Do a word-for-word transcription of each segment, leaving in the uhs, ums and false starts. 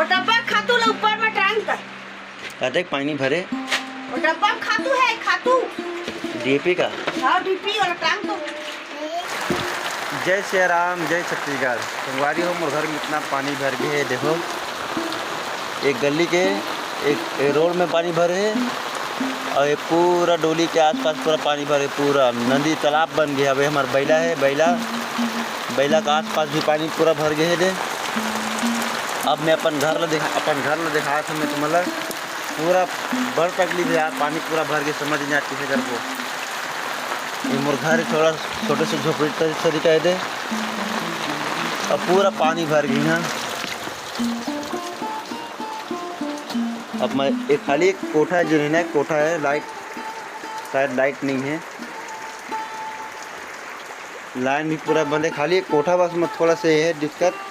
वो डब्बा खातू ला ऊपर में टांग कर। कतेक पानी भरे? वो डब्बा में खातू है, खातू। डीएपी का? हाँ, डीएपी वाला टांग तो। जय सिया राम, जय छत्तीसगढ़। संगवारी हो, मोर घर में इतना पानी भर गए है, देखो, एक गली के एक, एक रोड में पानी भरे है और ये पूरा डोली के आसपास पूरा पानी भरे, पूरा नदी तालाब बन गया। अबे हमार बैला है, बैला, बैला के आसपास भी पानी पूरा भर गए है दे। अब मैं अपन घर ला दिखा, अपन घर ला दिखात हूँ मैं तुम्हारा। पूरा बड़ तकलीफ है यार, पानी पूरा भर के समझ नहीं आती है घर को। ये मोर घर है, थोड़ा छोटे से झोपड़ी तरी-, तरीका है दे। अब पूरा पानी भर गई ना। अब मैं एक खाली एक कोठा है, जो है ना, कोठा है, लाइट, शायद लाइट नहीं है, लाइन भी पूरा बंद है। खाली एक कोठा बस में थोड़ा सा ये है दिक्कत।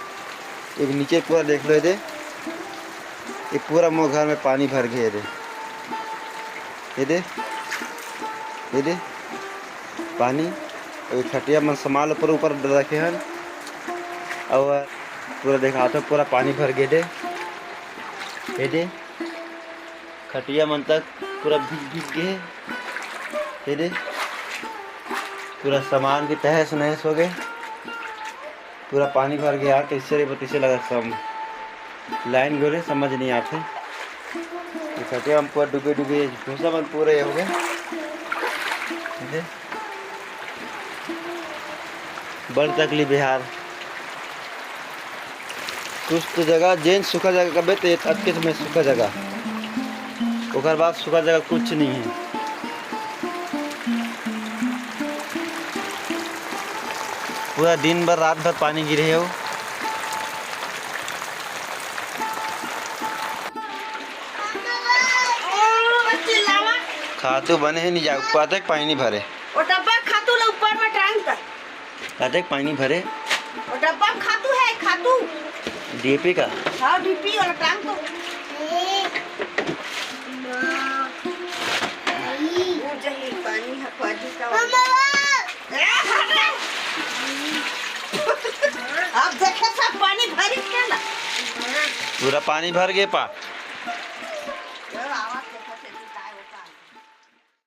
एक नीचे पूरा देख लो, ये दे, ये पूरा मोर घर में पानी भर गए, ये दे, ये दे, ये दे पानी। अउ खटिया मन सामान ऊपर ऊपर रखे हन। अउ पूरा देखात हो, पूरा पानी भर गे दे। ये दे, खटिया मन तक पूरा भीग भीग गे। ये दे, पूरा सामान के तहस नहस हो गए। पूरा पानी भर गया, कैसे रे, कैसे लगा सब। लाइन गोले समझ नहीं आते। ये खटिया हम पूरा डूबे डूबे, भूसा मन पूरे हो गए। ये दे। बड़ तकलीफ है यार। कुछ तो जगह, जेन सूखा जगह कबे, तो ये तक के में सूखा जगह, ओकर बाद सूखा जगह कुछ नहीं है। पूरा दिन भर, रात भर पानी गिरे हो। खातू बने है, नहीं जा पाते, पानी नहीं भरे। वो डब्बा खातू ला ऊपर में टांग कर। कतेक पानी भरे? वो डब्बा में खातू है, खातू। डीएपी का? हाँ, डीएपी वाला टांग तो। वो जही पानी है, पानी का। ए, हट रे। आप देखे सब पानी भरी के ना। पूरा पानी भर गए पा।